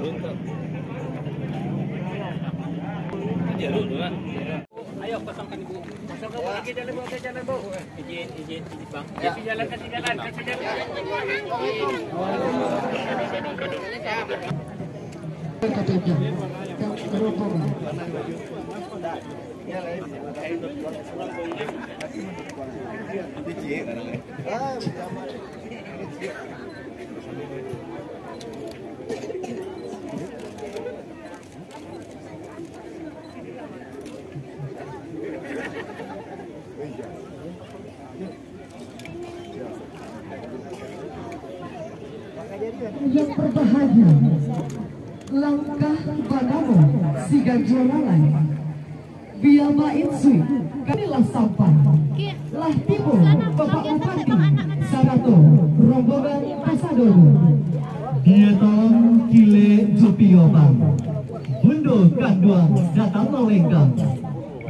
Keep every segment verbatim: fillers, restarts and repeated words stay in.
Ayo, kosongkan, Ibu. Kosongkan, Bu. Lagi jalan, Bu. Lagi jalan, Bu. Izin, izin, izin, Bang. Ya. Kasih jalan, kasih jalan, kasih jalan. Yang berbahagia, langkah banamo si Ganjo Lalai. Bia mainsui, kami lah sampai. Lah tibo Bapak Bupati sarato rombongan kasadonyo. Diatang kilek jo piobang, bundo kanduang datang malenggang.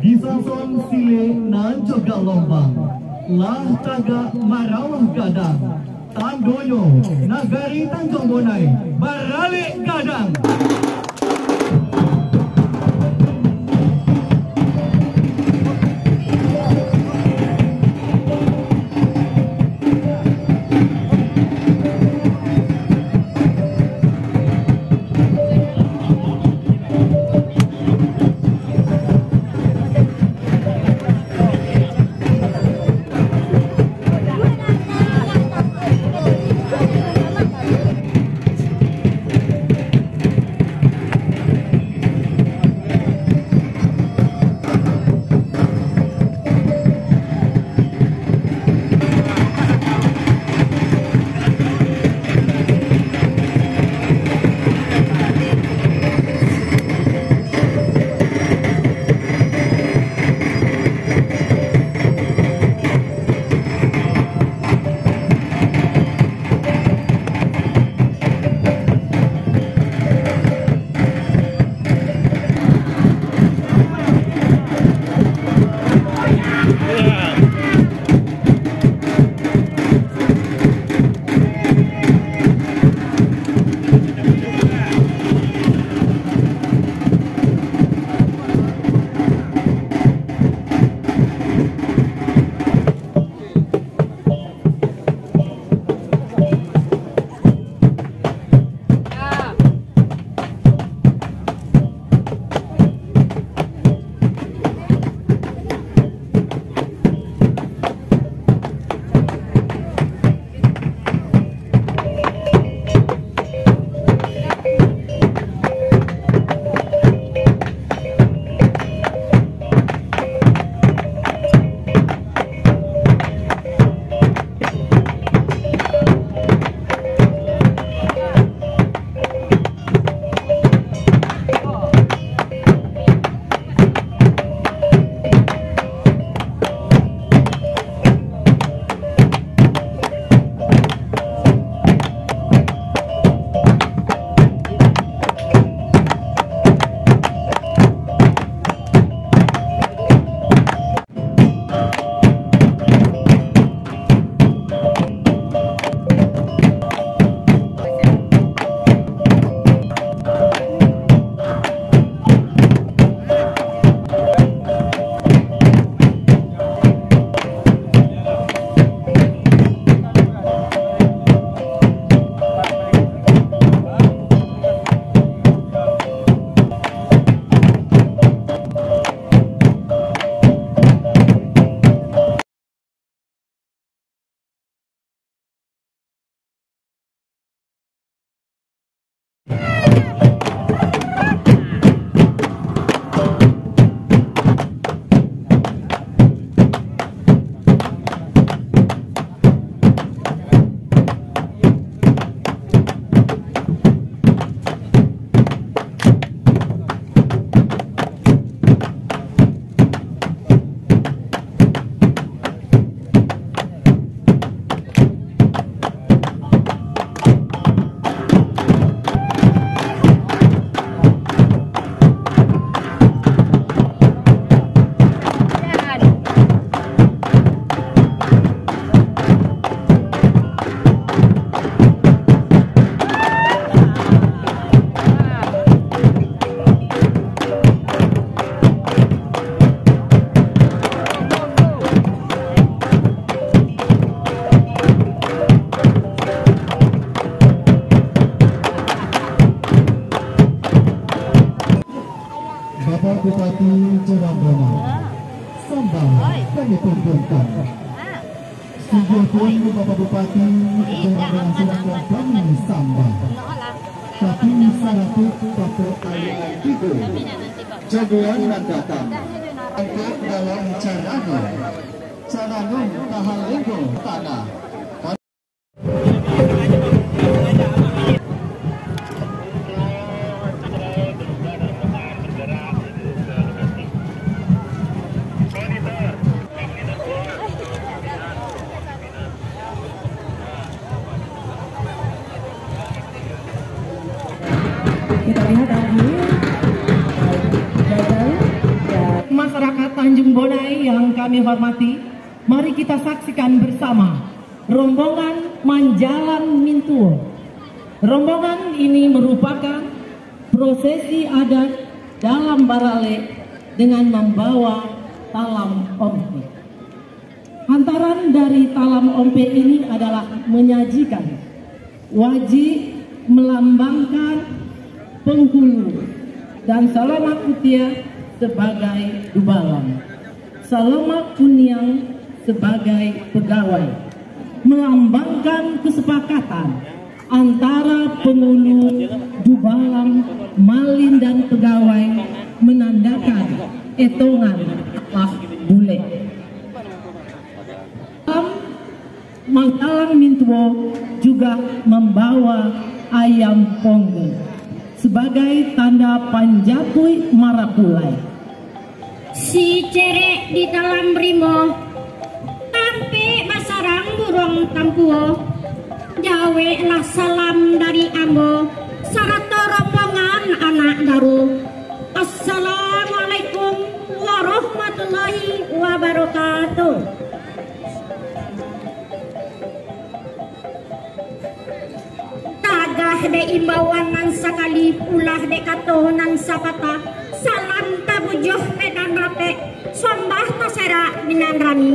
Disanson silek nan jo galombang, lah tagak marawah gadang. Tandonyo, nagari Tanjuang Bonai baralek gadang. Sambah kami tuntunkan. Sungguah pun Bapak Bupati, dengan silakan kami sambah. Tapi sarato Bapak Ayah Tigo, jagoan nan datang. Angkat dalam carano, carano tahalenggo tanah. Kita lihat lagi. Masyarakat Tanjung Bonai yang kami hormati, mari kita saksikan bersama rombongan Manjalang Mintuo. Rombongan ini merupakan prosesi adat dalam baralek dengan membawa talam ompek. Hantaran dari talam ompek ini adalah menyajikan wajik melambangkan penghulu dan salomak putiah sebagai dubalang, salomak kuniang sebagai pegawai, melambangkan kesepakatan antara penghulu, dubalang, malin, dan pegawai, menandakan etongan lah bulek. Manjalang Mintuo juga membawa ayam ponggo sebagai tanda panjapuik marapulai. Sicerek di dalam rimbo, tampek basarang buruang tampuo. Jaweklah salam dari ambo, sarato rombongan anak daro. Assalamualaikum warahmatullahi wabarakatuh. Tagah dek imbauan nan sakali, pulah dek kato nan sapatah, salam tabujuah medan rapek, sombah taserak di nan rami.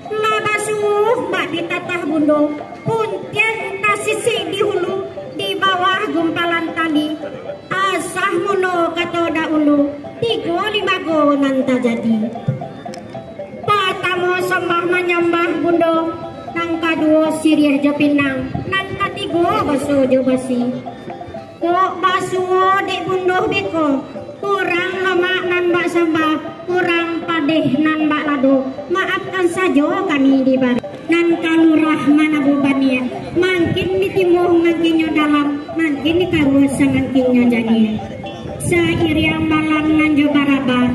Lah basuo bak ditatah bundo, puntiang tasisik di hulu, di bawah gumpalan tali. Asah mulo kato dahulu, tigo limbago nan tajadi. Patamo sambah manyambah bundo, nan kaduo siriah jo pinang, nan katigo baso jo basi. Kok basuo dek bundo beko, kurang lamak nan bak sambah, kurang padeh nan bak lado, maafkan sajo kami di bari. Nan ka lurah manabuah baniah, mangkin di timbuah mangkinnyo dalam, mangkin di karuah samangkinnyo janiah. Sairiang balam nan jo barabah,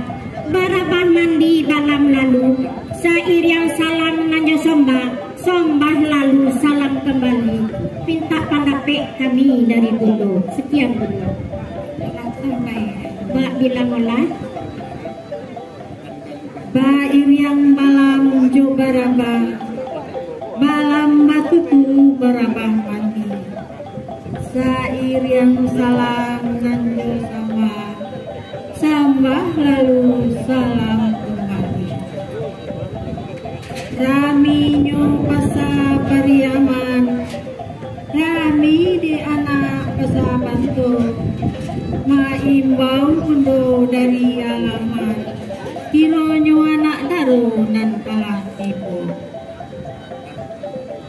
barabah mandi balam lalu, sairiang salam nan jo sombah, sombah lalu salam kambali. Pintak pandapek kami dari bundo. Sakian bundo. Sampai bak bilang olah. Bairiang balam jo barabah, balam batutu barabah mandi. Sairiang salam nan jo sambah, sambah lalu salam kambali. Raminyo Pasa Pariaman, rami dek anak basa bantuak, maimbau bundo dari alaman, kironyo anak daro nan alah tibo.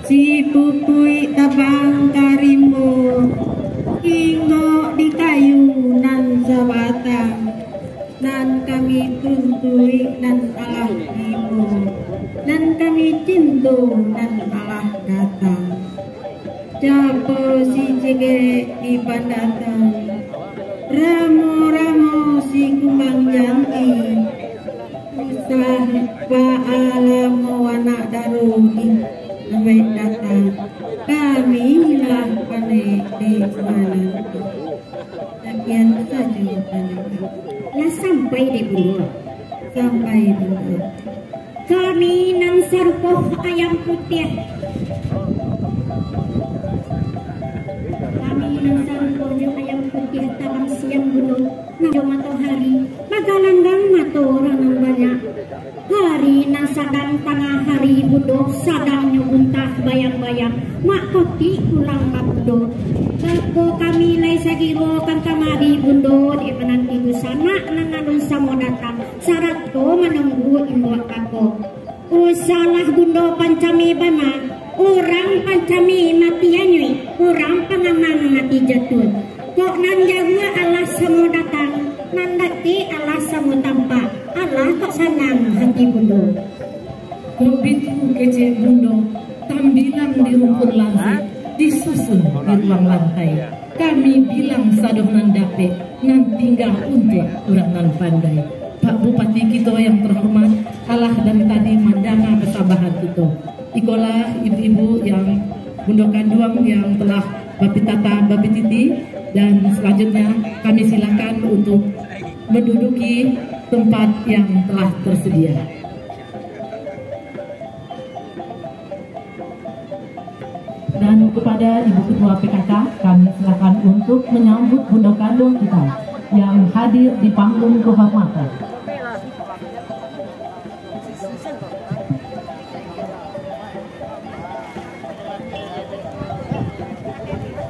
Sipupuik tabang ka rimbo, inggok di kayu nan sabatang, nan kami tuntuik nan alah tibo, nan kami cinto nan alah datang. Capo sicigek di pandatang, ramo-ramo si kumbang jangki, usah baalamo anak daro di awet datang, kami lah pandai dek mananti. Sakian sajo panjang. Lah sampai dek bundo. Sampai bundo. Kami nan sarupo ayam putiah. Kami nan sarupo jo ayam putiah tabang siang bundo. Nan jo matohari, bagalanggang mato urang nan banyak. Hari nan sadang tangah hari bundo, sadangnyo buntah bayang-bayang, mak kotik pulang babundo. Bako kami lai sagiro kan kamari bundo, dek mananti dunsanak nan alun samo datang, sarato manunggu Imbau kako. Usahlah Bundo pancami bana, urang pancami mati anyuik, urang pangamang mati jatuah. Kok nan jauah alah samo datang, nan dakek alah samo tampak, alah kok sanang hati Bundo. Kok bitu kecek Bundo, tambilang di rumpun lansik, disusun di ruang lantai. Kami bilang sadoh nan dapek, nan tingga untuak urang nan pandai. Pak Bupati kito yang terhormat, alah dari tadi mandanga pasambahan kito. Ikolah ibu-ibu yang Bundo kanduang yang telah bapitata, bapititi, dan selanjutnya kami silakan untuk menduduki tempat yang telah tersedia. Dan kepada Ibu Ketua P K K, kami silakan untuk menyambut Bundo Kanduang kita yang hadir di panggung kehormatan.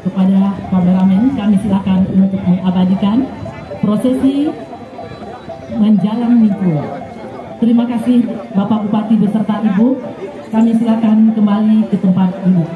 Kepada kameramen, kami silakan untuk mengabadikan prosesi menjalang minggu. Terima kasih Bapak Bupati beserta Ibu. Kami silakan kembali ke tempat duduk.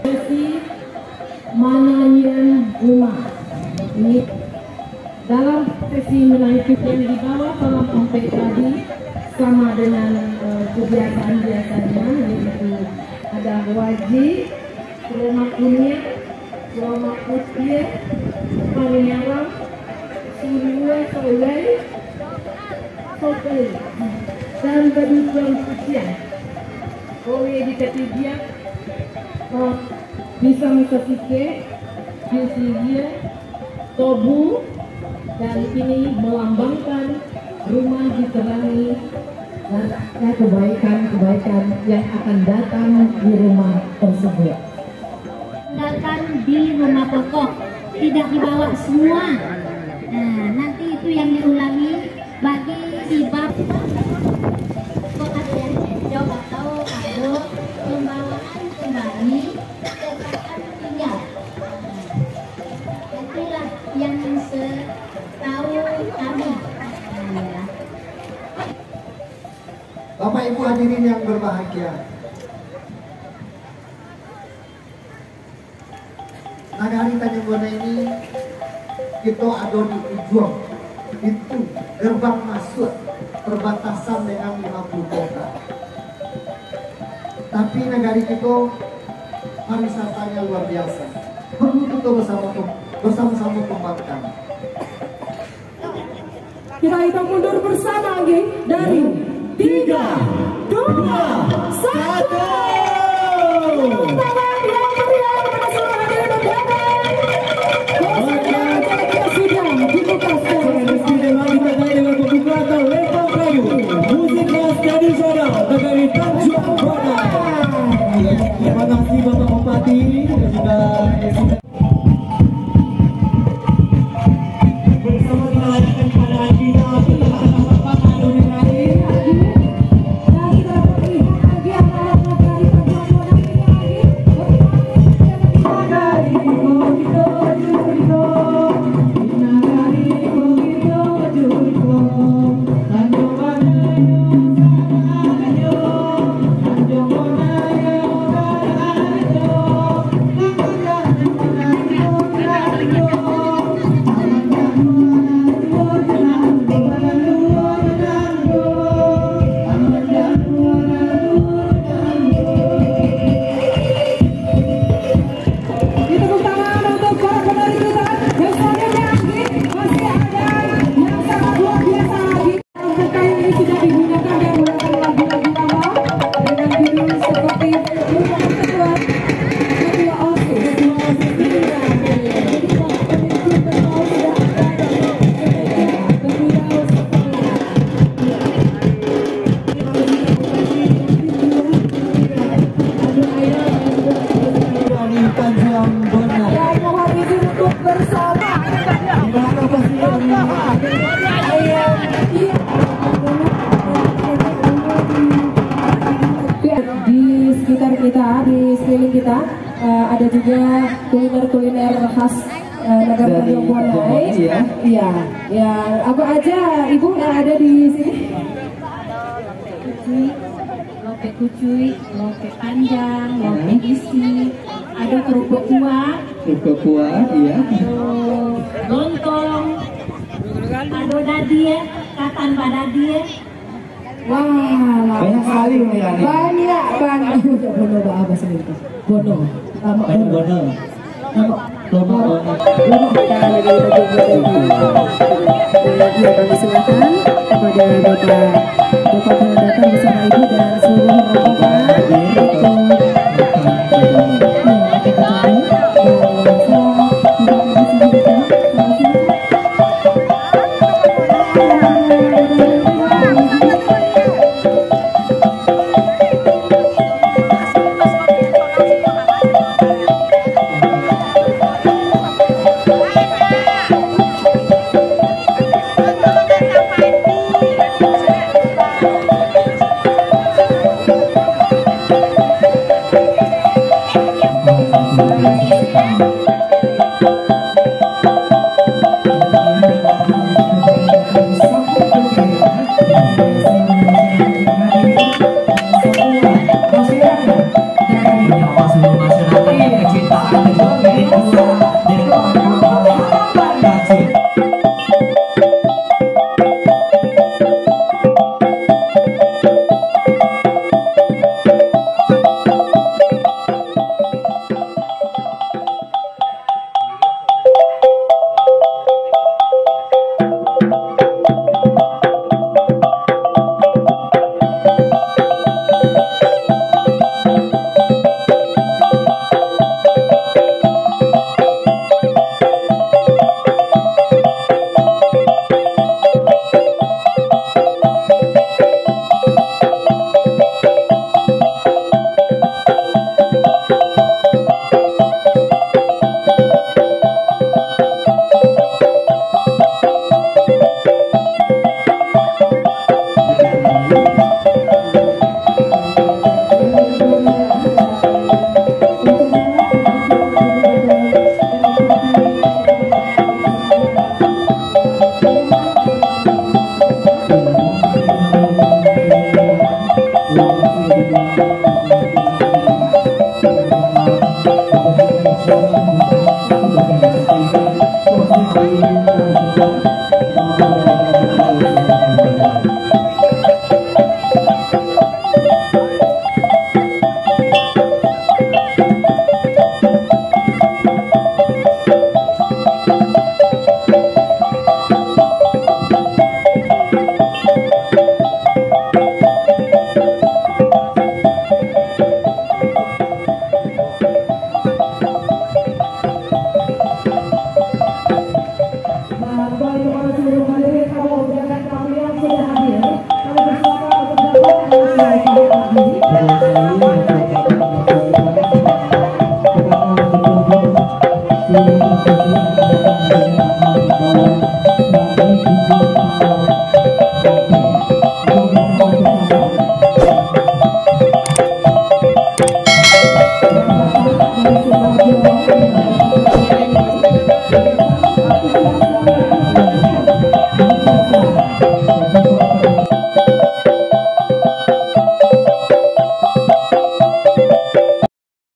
Sesi mananyian rumah. Ini dalam sesi mananyian yang di bawah dalam konteks tadi sama dengan, eh, kebiasaan biasanya, yaitu ada wajik, Kurma kuning, kurma putiah, paniaram, suluah, solai, sokai, dan baduduang putiah. Oleh di katidiak, eh, pisang sasikek, di siriah, tobu, dan ini melambangkan rumah diterangi dan ada kebaikan-kebaikan yang akan datang di rumah tersebut. Datang di rumah pokok, tidak dibawa semua. Nah, nanti itu yang diulangi bagi di bab kok ada yang cocok atau ada pembawaan kembali kekayaan tinggal. Itulah yang setahu kami. Nah, ya. Bapak Ibu hadirin yang berbahagia, nagari Tanjung Bonai ini, kito ado di ujuang pintu gerbang masuak perbatasan dengan lima puluh kota. Tapi nagari kito pariwisatanya luar biasa. Perlu kito bersama, bersama-sama kembangkan. Kita hitung mundur bersama, nggih. Dari tiga, dua, satu. Tepuk tangan yang meriah kepada seluruh hadirin undangan. Kosong dua, acara kita sudah dibuka secara resmi. Kita mulai dengan pembukaan atau lempar kayu. Musik khas tradisional negeri Tanjung Bonai. Terima kasih Bapak Bupati dan juga Ini kita, eh, ada juga kuliner-kuliner khas, eh, negara Dari Tanjung Buana, Tanjung Buana, eh. Iya. Iya, ya. Apa aja, Ibu, yang ada di sini? Kucuik, lotek kucuik, lotek panjang, lotek isi, ada kerupuk kuah. Kerupuk kuah, iya. Ada lontong, ada dadie, katan badadie. Wah, banyak sekali pemilihannya. Banyak banget. Bono ba-, apa sih itu? Bono. Lamak bono. Bono. Lamak. Lamak bono. Lamak. Iya, kami silakan kepada Bapak, Bapak Komandan bersama Ibu dan seluruh rombongan untuk, iya, untuk bertemu.